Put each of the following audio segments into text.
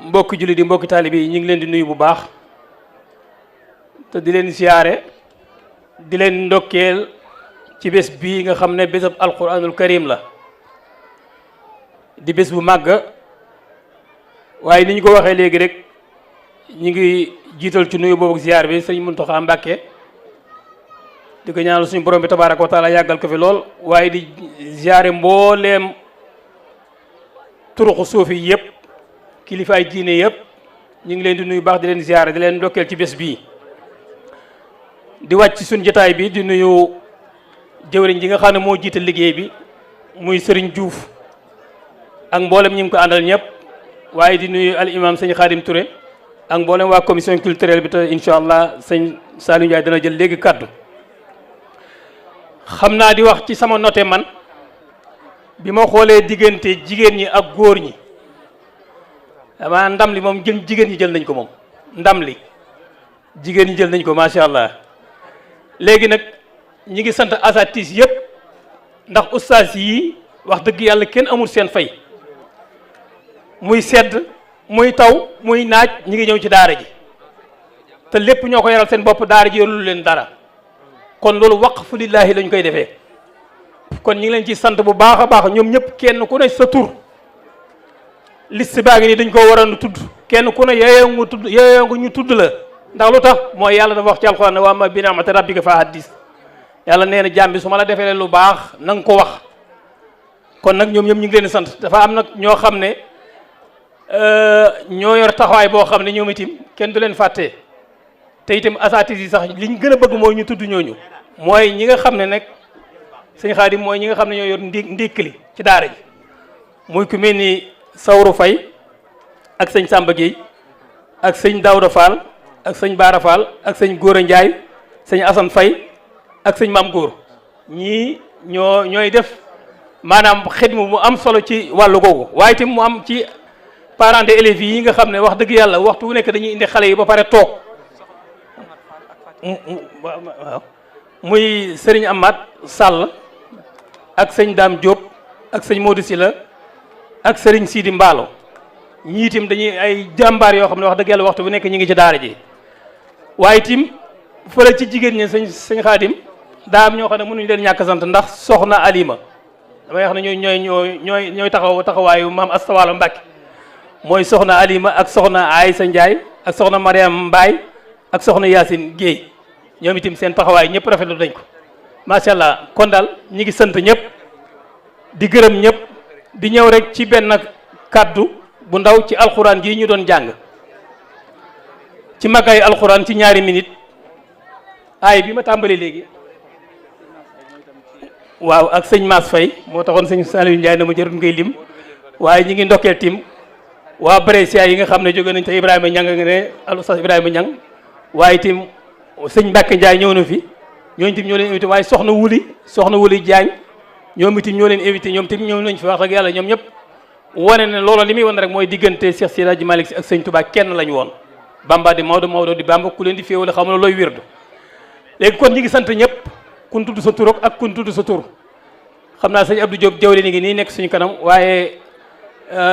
mbokki jullit yi mbokki taalibe yi ñu ngi leen di nuyu bu baax te di leen siyaare di leen ndokkeel ci bés bii nga xam ne bésab alquranul karim la di bés bu màgg waaye ni ñu ko waxee léegi rek ñu ngi jiital ci nuyu boobu ziar bi sëñ Muntaxa Mbàkke di ko ñaanal suñu borom bi tabaaraka wa taala yàggal ko fi lool waaye di ziare mbooleem turuxu suufi yëpp kilifaay diine yëpp ñu ngi leen di nuyu baax di leen ziare di leen ndokkeel ci bés bii di wàcc suñu jotaay bi di nuyu jëwriñ ji nga xam ne moo jiite liggéey bi muy Serigne Diouf ak mboolem ñi ngi ko àndal ñëpp waaye di nuyu al imam sëñ Khadim Touré ak mboolem waa commission culturelle bi te incha allah sëñ Saliou Ndiaye dana jël léegi kaddu. xam naa di wax ci sama noté man bi ma xoolee diggante jigéen ñi ak góor ñi dama ndam li moom jigéen ñi jël nañ ko moom ndam li jigéen ñi jël nañ ko macha allah léegi nag ñi ngi sant asatis yëpp ndax ustaas yi wax dëgg yàlla kenn amul seen fay muy sedd muy taw muy naaj ñi ngi ñëw ci daara ji te lépp ñoo ko yaral seen bopp daara ji yorul leen dara kon loolu waqfu lillaahi lañ koy defee kon ñu ngi leen ci sant bu baax a baax ñoom ñëpp kenn ku ne sa tur liste baa ngi nii dañ ko waroon a tudd kenn ku ne yeyoo nga ñu tudd la ndax lu tax mooy yàlla dafa wax ci alxuraan ne wa amma bi ni'mati rabbika fa haddis yàlla nee na jaam bi su ma la defee lu baax na nga ko wax kon nag ñoom ñëpp ñu ngi leen di sant dafa am nag ñoo xam ne ñoo yor taxawaay boo xam ne ñoom itam kenn du leen fàtte te itam asatis yi sax liñ gën a bëgg mooy ñu tudd ñooñu mooy ñi nga xam ne nag sëñ Xaadim mooy ñi nga xam ne ñoo yor ndékkili ci daara ji muy ku mel ni Sawru Fay ak sëñ Samba Gueye ak sëñ Daouda Fall ak sëñ Baara Fall ak sëñ Góora Ndiaye sëñ Assane Fay ak sëñ Maam Góor ñii ñooy def maanaam xidma mu am solo ci wàllu googu waaye itam mu am ci parents d'élèves yi nga xam ne wax dëgg yàlla waxtu wu nekk dañuy indi xale yi ba pare toog waaw muy sëriñ Amath Sall ak sëñ Dame Diop ak sëñ Modou Sylla ak sëriñ Sidi Mballo ñii itam dañuy ay jàmbaar yoo xam ne wax dëgg yàlla waxtu bu nekk ñu ngi ci daara ji waaye itam fële ci jigéen ñi sëñ Xaadim daa am ñoo xam ne mënuñu leen ñàkk sant ndax soxna Alima damay wax ne ñooy taxawaayu maam Astawaalo Mbàkke mooy soxna Alima ak soxna Aysa Ndiaye ak soxna Mariam Mbaye ak soxna Yacine Guèye ñoom itam seen taxawaay ñëpp rafetlu nañ ko macha allah kon daal ñi ngi sant ñëpp di gërëm ñëpp di ñëw rek ci benn kaddu bu ndaw ci alxuraan gii ñu doon jàng ci màggaayu alxuraan ci ñaari minute aay bi ma tàmbali léegi waaw ak sëñ Mass Faye moo taxoon sëñ Saliou Ndiaye na ma jërut ngay lim waaye ñi ngi ndokkeel tim waa Brescia yi nga xam ne jóge nañ te Ibrahima Ñang nga ne al Oustaz Ibrahima Ñang waaye tim sëñ Mbàkke Ndiaye ñëw na fi ñooñu tim ñoo leen invité waaye soxna Wuli Diagne ñoom itam ñoo leen invité ñoom tim ñëw nañ fi wax ak yàlla ñoom ñëpp wane ne loolu li muy wane rek mooy diggante Cheikh Seydi Hadji Malick Sy ak sëñ Touba kenn lañu woon Bamba di Maodo di Bamba ku leen di féewale xam na looy wirdu léegi kon ñi ngi sant ñëpp kun tudd sa tur ak kun tudd sa tur xam naa sëñ Abdou Diop jawle ni ngi nii nekk suñu kanam waaye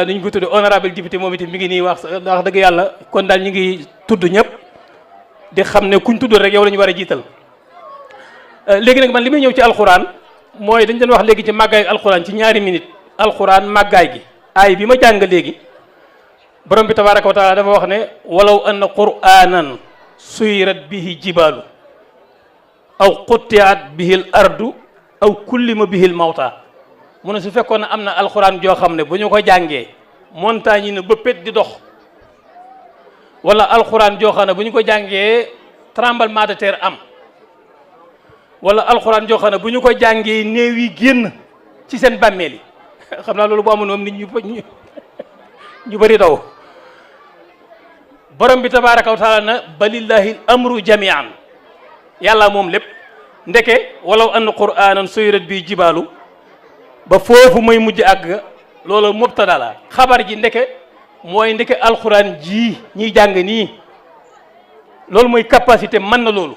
ni ñu ko tudd honorable député moom itam mi ngi nii wax dëgg yàlla kon daal ñu ngi tudd ñëpp di xam ne kuñ tudd rek yow la ñu war a jiital léegi nag man li may ñëw ci alxuraan mooy dañ doon wax léegi ci màggaay alxuraan ci ñaari minute alxuraan màggaay gi aay bi ma jàng léegi borom bi tabaraka wa taala dafa wax ne walaw anna qur'anan suyirat bihi jibaalu aw quttiat bihi l ardu aw kullima bihi l mawta mu ne su fekkoon ne am na alxuraan joo xam ne bu ñu ko jàngee montagne yi ne bëppét di dox wala alxuraan joo xam ne bu ñu ko jàngee tremblement de terre am wala alxuraan joo xam ne bu ñu ko jàngee néew yi génn ci seen bàmmeel yi xam naa loolu bu amoon moom nit ñu bëri daw borom bi tabaaraka wa taala na balillahi amru jamian yàlla moom lépp ndeke walaw anna qur'anan suyirat bi jibaalu ba foofu mooy mujj àgg loolu mubtada la xabar ji ndeke mooy ndeke alxuraan ji ñiy jàng nii loolu mooy capacité mën na loolu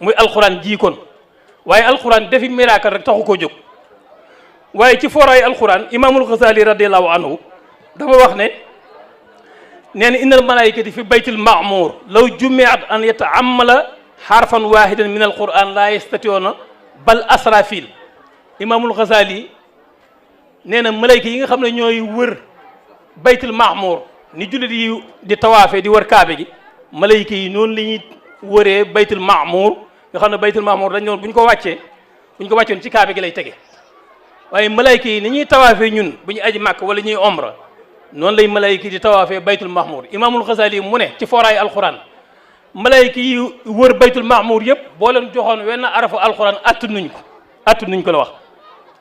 muy alxuraan ji kon waaye alxuraan defi miracle rek taxu koo jóg waaye ci fooraay alxuraan imaamul Xasaali radiyallahu anhu dafa wax ne nee na innal malaikati fi baytil ma'mur law jumiat an yataamala xarfan wahidan min alquran la yastationa bal asrafil. imaamul Ghazali nee na malayka yi nga xam ne ñooy wër baytul ma'mur ni jullit yi di tawaafee di wër kaabe gi malayka yi noonu la ñuy wëree baytul ma'mur nga xam ne baytul ma'mur dañ doon bu ñu ko wàccoon ci kaabe gi lay tege waaye malayka yi ni ñuy tawaafee ñun bu ñu aji màkk wala ñuy omra noonu lay malayka yi di tawaafee baytul ma'mur. imaamul Ghazali mu ne ci fooraayu alquran malayka yi wër baytul ma'mur yëpp boo leen joxoon wenn arafu alquran attanuñ ko la wax.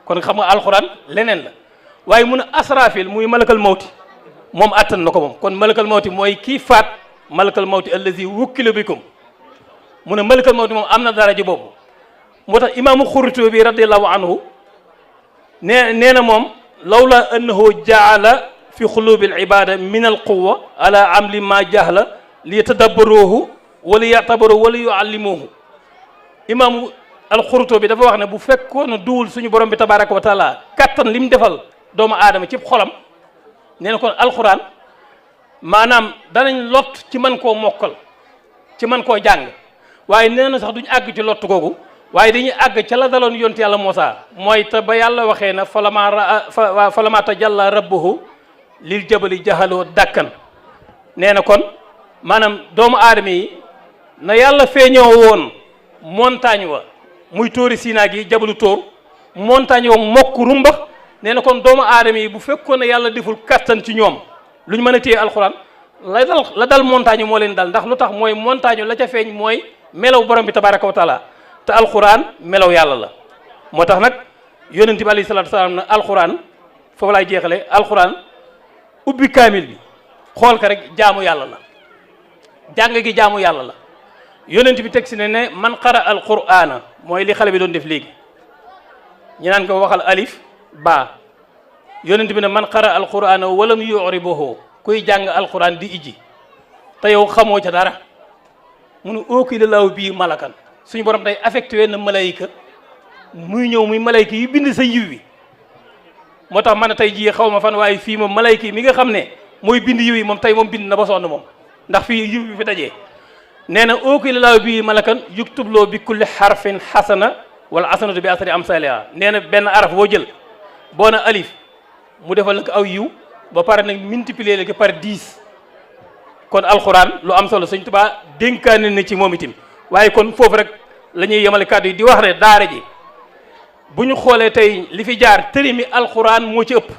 kon xam nga alxuraan leneen la waaye mun a asrafil muy malakal mawti moom attan na ko moom kon malakal mawti mooy kii faat malakal mawti allazi wukkila bikum mu ne malakal mawti moom am na daraja boobu moo tax imaamu Xurtubi radiallahu anhu nee na moom lawla annahu jaala fi xulubi alibada min alquwa ala amli ma jahla li yatadabbaruhu wala yatabaru wala yuallimuhu imaamu alxurtubi dafa wax ne bu fekkoon ne duwul suñu borom bi tabaraka wa taala kattan li mu defal doomu aadama ci xolam nee na kon alxuraan maanaam danañ lot ci mën koo mokkal ci mën koo jàng waaye nee na sax duñu àgg ci lott googu waaye dañuy àgg ca la daloon yonte yàlla Muusaa mooy te ba yàlla waxee na falama tajalla rabbuhu lil jabali jahaloo dakkan nee na kon maanaam doomu aadama yi na yàlla feeñoo woon montagne wa muy tóori Sinaa gi jabalu tóor montagne wa mokk rumbax nee na kon doomu aadama yi bu fekkoon ne yàlla deful kattan ci ñoom lu ñu mën a téye alxuraan la dal montagne moo leen dal ndax lu tax mooy montagne la ca feeñ mooy melaw borom bi tabaraka wa taala te alxuraan melaw yàlla la moo tax nag yonent bi alayhi salaatu wasalaam na alxuraan foofu laay jeexale alxuraan ubbi kaamil bi xool ka rek jaamu yàlla la jàng gi jaamu yàlla la yonent bi teg si ne man qara alqur'ana mooy li xale bi doon def léegi ñu naan ko waxal alif ba yonent bi ne man qara alqur'ana walam yu'ribuhu kuy jàng alquran di iji te yow xamoo ca dara munu ookila laaw bii malakan suñu borom day affecté wenn malayka muy ñëw muy malayka yi bind sa yiw wi moo tax man tey jii xaw ma fan waaye fii moom malayka yi mi nga xam ne mooy bind yiw yi moom tey moom bind na ba sonn moom ndax fii yiw bi fi dajee nee na ookila laaw bii malakan yuktubloo bi kulli xarfin xasana wala asanatu bi asri amsaliha nee na benn araf boo jël boo na alif mu defal la ko aw yiw ba pare nag multiplier la ko par 10 kon alxuraan lu am solo Sëñ Tuubaa dénkaane na ci moom itam waaye kon foofu rek la ñuy yemale kàddu yi di wax ne daara ji bu ñu xoolee tey li fi jaar tërimi alxuraan moo ci ëpp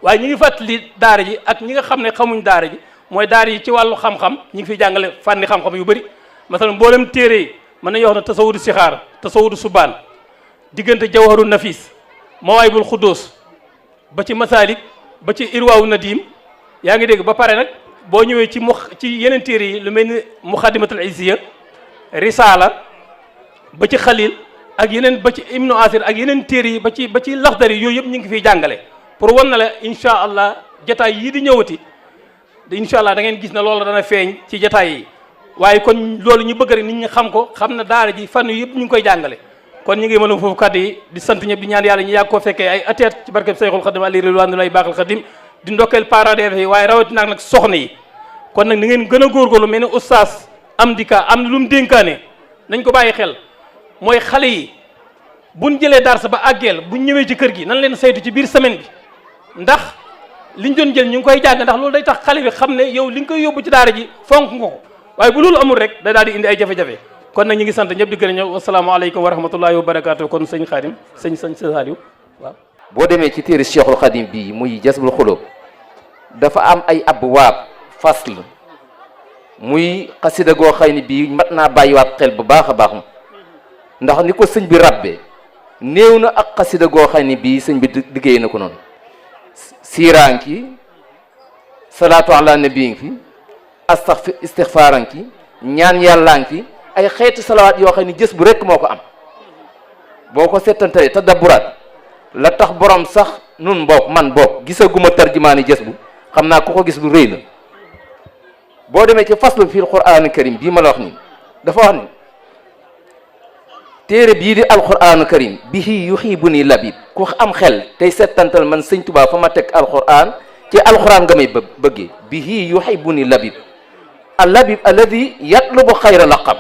waaye ñi ngi fàttali daara ji ak ñi nga xam ne xamuñ daara ji mooy daara yi ci wàllu xam-xam ñi ngi fiy jàngale fànni xam-xam yu bëri masalan mboolem téere yi mën nañu wax ne tasawudu sixaar tasawudu subaan diggante jawharu nafis mawaahibul xuddoos ba ci masaalik ba ci irwaawu nadim yaa ngi dégg ba pare nag boo ñëwee ci yeneen téere yi lu mel ni muxaddimatul izziya risaala ba ci xalil ak yeneen ba ci ibnu asir ak yeneen téere yi ba ci laxdari yooyu yëpp ñu ngi fiy jàngale pour wan na la incha allah jataay yii di ñëwati incha allah da ngeen gis ne loolu dana feeñ ci jataay yi waaye kon loolu ñu bëgg rek nit ñi xam ko xam ne daara ji fànn yëpp ñu ngi koy jàngale kon ñu ngi mën a foofu kàddu yi di sant ñëpp di ñaan yàlla ñu yàgg koo fekkee ay ateet ci barkeb Seyxul Xadim ali ridwanullahi baaxal xadim di ndokkeel parents d'élèves yi waaye rawatina nag soxna yi kon nag ni ngeen gën a góorgóorlu mel ni oustaz Amdi Ka am na lu mu dénkaane nañ ko bàyyi xel mooy xale yi buñ jëlee darsa ba àggeel buñ ñëwee ci kër gi nan leen saytu ci biir semaine bi ndax liñ doon jël ñu ngi koy jàng ndax loolu day tax xale bi xam ne yow li nga koy yóbbu ci daara ji fonk nga ko waaye bu loolu amul rek day daal di indi ay jafe-jafe kon nag ñu ngi sant ñëpp di gërëm ñëw asalaamaaleykum wa rahmatullahi wa barakaatu kon sëñ Xaadim sëñ Saaliw waaw. boo demee ci téere Cheikhul Xadim bii muy Jazbul Xulub dafa am ay abwaab fasl muy xasida goo xëy ni bii mat naa bàyyiwaat xel bu baax a baax ndax ni ko sëñ bi rabbe néew na ak xasida goo xëy ni bii sëñ bi liggéey na ko noonu siiraanki salaatu ala nabi fi istixfaaranki ñaan yàllaanki ay xeeti salawaat yoo xam ne jës bu rekk moo ko am boo ko settantee tadabburaat la tax borom sax nun mbokk man bokk gisaguma tarjumaani jës bu xam naa ku ko gis lu rëy la boo demee ci faslu fil qur'aani karim bii ma la wax nii dafa wax ni téere bii di alqur'aanu karim bihi yuxiibu ni labib ku am xel tey settantal man sëñ Tuubaa fa ma teg alqur'aan ci alxuraan nga may bëggee bihi yuhibbuni labib al labib alladi yatlubu xayra laqam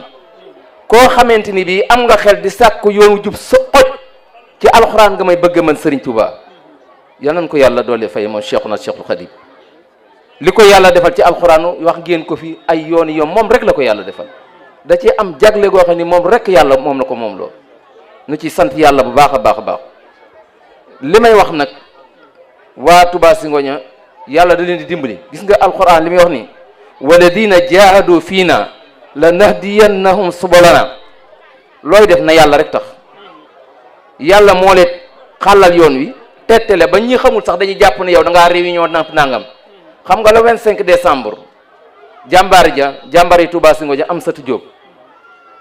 koo xamante ni bii am nga xel di sàkku yoonu jub sa oj ci alxuraan nga may bëgg man Serigne Touba yal nañ ko yàlla doole fay moom Cheikhuna Cheikhul Khadim li ko yàlla defal ci alxuraan wax ngeen ko fi ay yooni yoon moom rek la ko yàlla defal da ci am jagle goo xam ni moom rek yàlla moom la ko moom loo nu ci sant yàlla bu baax a baax a baax li may wax nag waa Touba Zingonia yàlla da leen di dimbali gis nga alxuraan li muy wax ni walladina jahadu fiina la nahdiyannahum subulana looy def na yàlla rek tax yàlla moo leen xàllal yoon wi tettale ba ñi xamul sax dañuy jàpp ne yow da ngaa réunion nangam xam nga le 25 décembre jàmbaar yi Touba Zingonia Amsatou Diop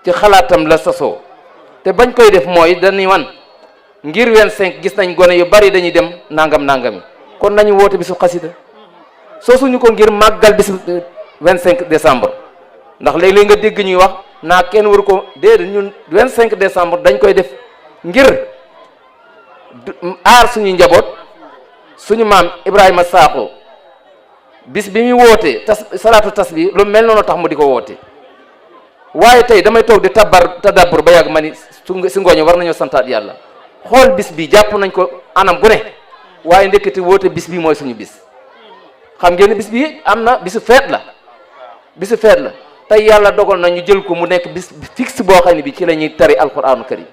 ci xalaatam la sasoo te bañ koy def mooy dañuy wan ngir 25 gis nañ gone yu bari dañuy dem nangami kon nañu woote bisu xasida soosuñu ko ngir màggal bisu 25 décembre ndax léeg-léeg nga dégg ñuy wax naa kenn waru ko déedéet ñun 25 décembre dañ koy def ngir aar suñu njaboot suñu maam Ibrahima Sakho bis bi muy woote salaatu tasbih lu mel noonu tax mu di ko woote waaye tey damay toog di tadabbur ba yàgg ma ni si ngooño war nañoo santaat yàlla xool bis bi jàpp nañ ko anam gu ne waaye ndekete woote bis bi mooy suñu bis xam ngeen ne bis bi am na bisu feet la tey yàlla dogal na ñu jël ko mu nekk bis fixe boo xam ne bi ci la ñuy tari alquranu karim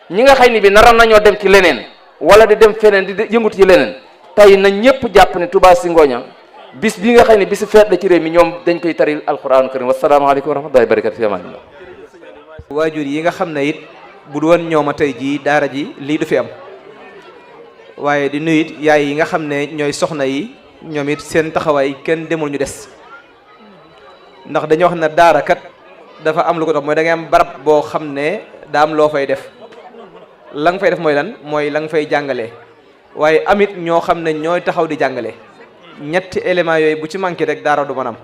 ñi nga xam ne bi naroon nañoo dem ci leneen wala di dem feneen di yëngutu ci leneen tey na ñëpp jàpp ne Touba Zingonia bis bi nga xam ne bisu feet la ci réew mi ñoom dañ koy tari alquranu karim wasalaamaaleykum wa rahmatullahi wa barakatu fi amanillah waajur yi nga xam ne it bu du woon ñooma tey jii daara ji lii du fi am waaye di nuyu it yaay yi nga xam ne ñooy soxna yi ñoom it seen taxawaay kenn demul ñu des ndax dañoo xam ne daara kat dafa am lu ko tax mooy da ngay am barab boo xam ne daa am loo fay def la nga fay def mooy lan mooy la nga fay jàngale waaye amit ñoo xam ne ñooy taxaw di jàngale ñetti éléments yooyu bu ci manqué rek daara du mën am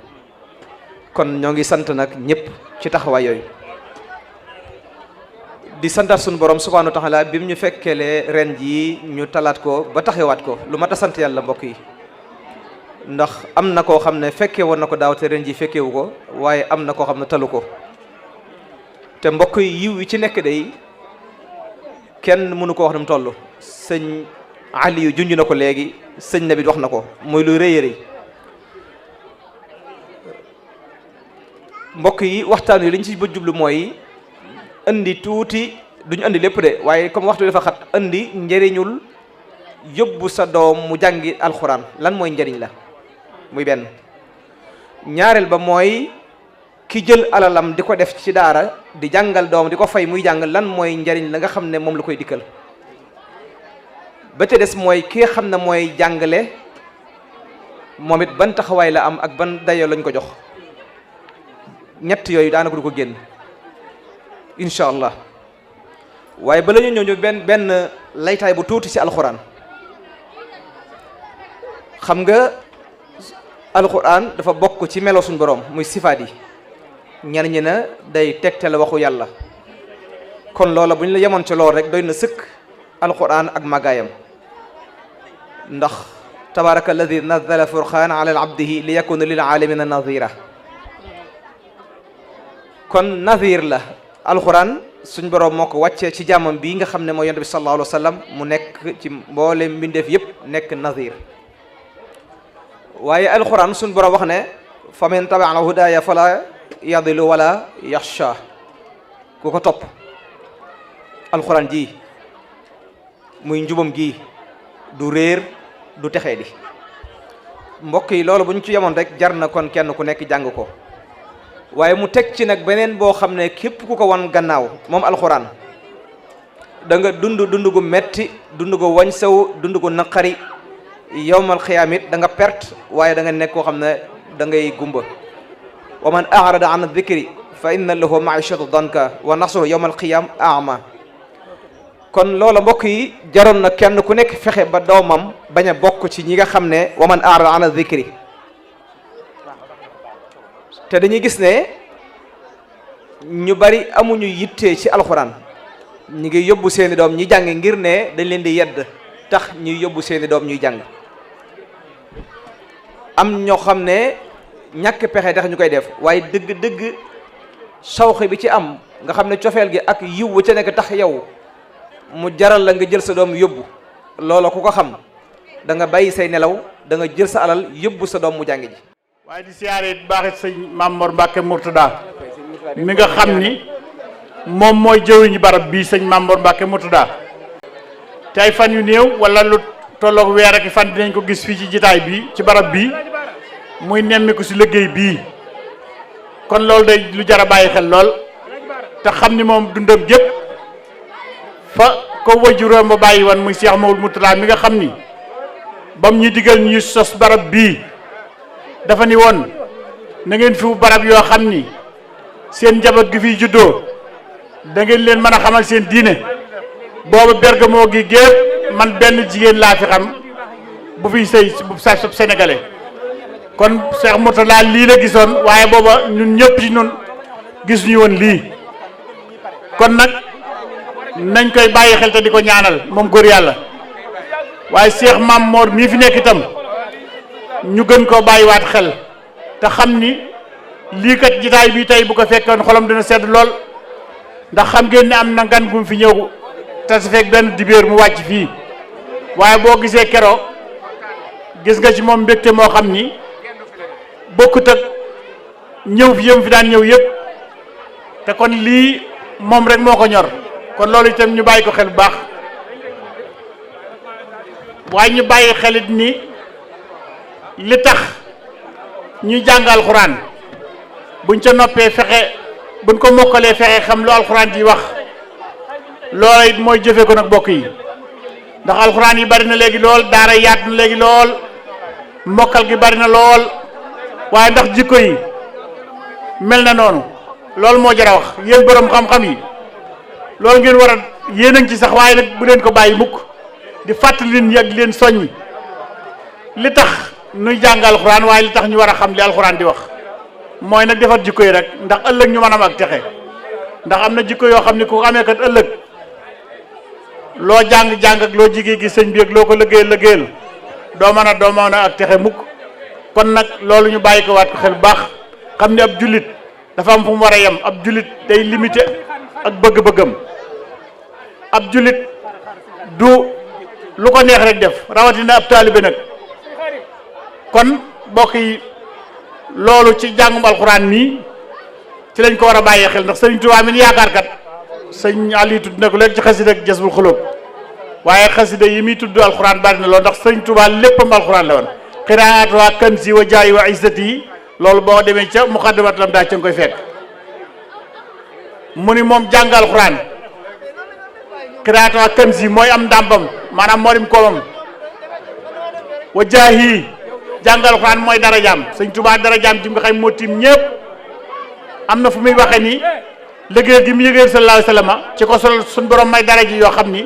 kon ñoo ngi sant nag ñëpp ci taxawaay yooyu di santaat suñu borom subhanahu wa taala bi mu ñu fekkelee ren jii ñu talaat ko ba taxewaat ko lu mat a sant yàlla mbokk yi ndax am na koo xam ne fekke woon na ko daaw te ren ji fekkewu ko waaye am na koo xam ne talu ko te mbokk yi yiw yi ci nekk day kenn mënu ko wax ne mu toll sëñ Aliou junj na ko léegi sëñ Nabi wax na ko muy lu rëy a rëy mbokk yi waxtaan wi li ñu ci ba jublu mooy indi tuuti duñu indi lépp de waaye comme waxtu dafa xat indi njëriñul yóbbu sa doom mu jàngi alxuraan lan mooy njëriñ la muy benn ñaareel ba mooy ki jël alalam di ko def ci daara di jàngal doom di ko fay muy jàng lan mooy njëriñ la nga xam ne moom la koy dikkal ba ca des mooy ki nga xam ne mooy jàngale moom it ban taxawaay la am ak ban dayoo lañ ko jox ñett yooyu daanaka du ko génn incha allah waaye bala ñu ñëw benn laytaay bu tuuti ci alxuraan xam nga alxuraan dafa bokk ci melo suñu borom muy sifaat yi ñenn ñi na day tegtal waxu yàlla kon loola bu ñu la yemoon ci lool rek doy na sëkk alxuraan ak màggaayam ndax tabaraka alladi nazala furqaan ala abdihi li yakuna lil alamina nadira kon nadir la alxuraan suñ borom moo ko wàccee ci jàmmam bii nga xam ne mooy yonent bi sallallahu alayhi wa sallam mu nekk ci mboolem mbindeef yépp nekk nadir waaye alxuraan suñ borom wax ne fa man tabi'a hudaaya fala yadilu wala yaxsha ku ko topp alxuraan ji muy njubam gi du réer du texee di mbokk yi loolu bu ñu ci yemoon rek jar na kon kenn ku nekk jàng ko waaye mu teg ci nag beneen boo xam ne képp ku ko wan gannaaw moom alxuraan da nga dund gu metti dund gu wañ sew dund gu naqari yowmal xiyaam it da nga perte waaye da nga nekk koo xam ne da ngay gumba wa man arada an dhikri fa inna lahu maishatu danka wa nahsuhu yowmal xiyaam ama kon loola mbokk yi jaroon na kenn ku nekk fexe ba doomam bañ a bokk ci ñi nga xam ne wa man arada an dhikri te dañuy gis ne ñu bari amuñu yitte ci alxuraan ñi ngi yóbbu seeni doom ñi jàng ngir ne dañ leen di yedd tax ñuy yóbbu seeni doom ñuy jàng am ñoo xam ne ñàkk pexe tax ñu koy def waaye dëgg-dëgg sawxe bi ci am nga xam ne cofeel gi ak yiw bu ca nekk tax yow mu jaral la nga jël sa doom yóbbu loola ku ko xam da nga bàyyi say nelaw da nga jël sa alal yóbbu sa doom mu jàngi ji. waaye di siyaare baaxit sëñ Mame Mor Mbacke Mourtada mi nga xam ni moom mooy jëwiñu barab bii sëñ Mame Mor Mbacke Mourtada te ay fan yu néew wala lu tolloog weer ak fan dinañ ko gis fii ci jitaay bi ci barab bii muy nemmiku si liggéey bii kon loolu day lu jar a bàyyi xel lool te xam ni moom dundam gépp fa ko wajuram ba bàyyi woon muy Cheikh Maodo Mourtada mi nga xam ni bam ñu digal ñu sos barab bii dafa ni woon na ngeen fi barab yoo xam ni seen njaboot gi fiy juddoo da ngeen leen mën a xamal seen diine boobu Bergamo gi gépp man benn jigéen laa fi xam bu fiy sëy bu sa sénégalais kon Cheikh Mourtada lii la gisoon waaye booba ñun ñëpp ci ñun gis ñu woon lii kon nag nañ koy bàyyi xel te di ko ñaanal moom góor yàlla waaye Cheikh Mame Mor mii fi nekk itam ñu gën koo bàyyiwaat xel te xam ni lii kat jitaay bi tey bu ko fekkoon xolam dina sedd lool ndax xam ngeen ne am na ngan gum fi ñëw te su fekk benn dibéer mu wàcc fii waaye boo gisee kero gis nga ci moom mbégte moo xam ni bokkut ak ñëw fi yëm fi daan ñëw yëpp te kon lii moom rek moo ko ñor kon loolu itam ñu bàyyi ko xel bu baax waaye ñu bàyyi xelit ni li tax ñuy jàng alxuraan buñ ca noppee fexe buñ ko mokkalee fexe xam lu alxuraan ji wax loola it mooy jëfe ko nag bokk yi ndax alxuraan yi bari na léegi lool daara yaat na léegi lool mokkal gi bari na lool waaye ndax jikko yi mel na noonu loolu moo jar a wax yéen borom xam-xam yi loolu ngeen war a yéen a ngi ci sax waaye nag bu leen ko bàyyi mukk di fàttali leen ak leen soññ li tax nuy jàng alxuraan waaye li tax ñu war a xam li alxuraan di wax mooy nag defar jikko yi rek ndax ëllëg ñu mën a am ak texe ndax am na jikko yoo xam ne ku ko amee kat ëllëg loo jàng-jàng ak loo jigée gi sëñ bi ak loo ko liggéeyal doo mën a ak texe mukk kon nag loolu ñu bàyyi ko waat ko xel bu baax xam ne ab jullit dafa am fu mu war a yem ab jullit day limité ak bëgg-bëggam ab jullit du lu ko neex rek def rawatina ab taalibe nag kon mbokk yi loolu ci jàngum alxuraan mii ci lañ ko war a bàyyee xel ndax sëriñ Tuubaa mi yaakaar kat sëñ Ali tudd na ko léegi ci xasida ak Jazbul Xulóob waaye xasida yi muy tudd alxuraan bari na loolu ndax sëriñ Tuubaa léppam alxuraan la woon xiraat waa kanzi wa jaayi wa izzati yi loolu boo demee ca muqaddimat lam daa ca nga koy fekk mu ni moom jàng alxuraan xiraat waa kanzi mooy am ndàmpam maanaam moo dim koomam wa jaayi jàng alxuraan mooy darajaam sëñ Tuubaa darajaam ji nga xam moo tiim ñëpp am na fu muy waxee ni liggéey gi mu yëgee sallallahu alayhi wa sallam ci ko sol suñ borom may daraja yoo xam ni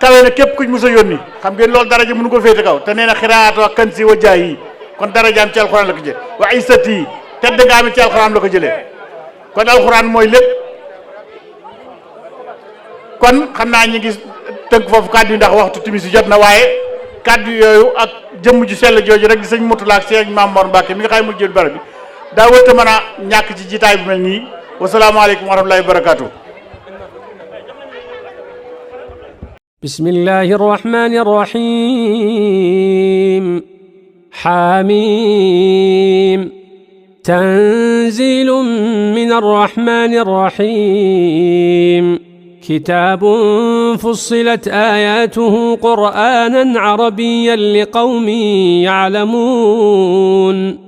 kawe na képp kuñ mos a yónni xam ngeen loolu daraja mënu ko féete kaw te nee na xiraat wa kanzi wa jaayi kon darajaam ci alxuraan la ko jëlee wa isati tedd nga am ci alxuraan la ko jëlee kon alxuraan mooy lépp kon xam naa ñu ngi tënk foofu kàddu yi ndax waxtu timis jot na waaye kàddu yooyu ak jëmm ju sell jooju rek di sëñ Mourtada ak sëñ Mame Mor Mbacke mi nga xam ne mu jël barab bi daa wërta mën a ñàkk ci jitaay bu mel nii wasalaamaaleykum wa rahmatullahi wa barakaatu. bismillahi rahmani rahim حاميم تنزيل من الرحمن الرحيم كتاب فصلت آياته قرآنا عربيا لقوم يعلمون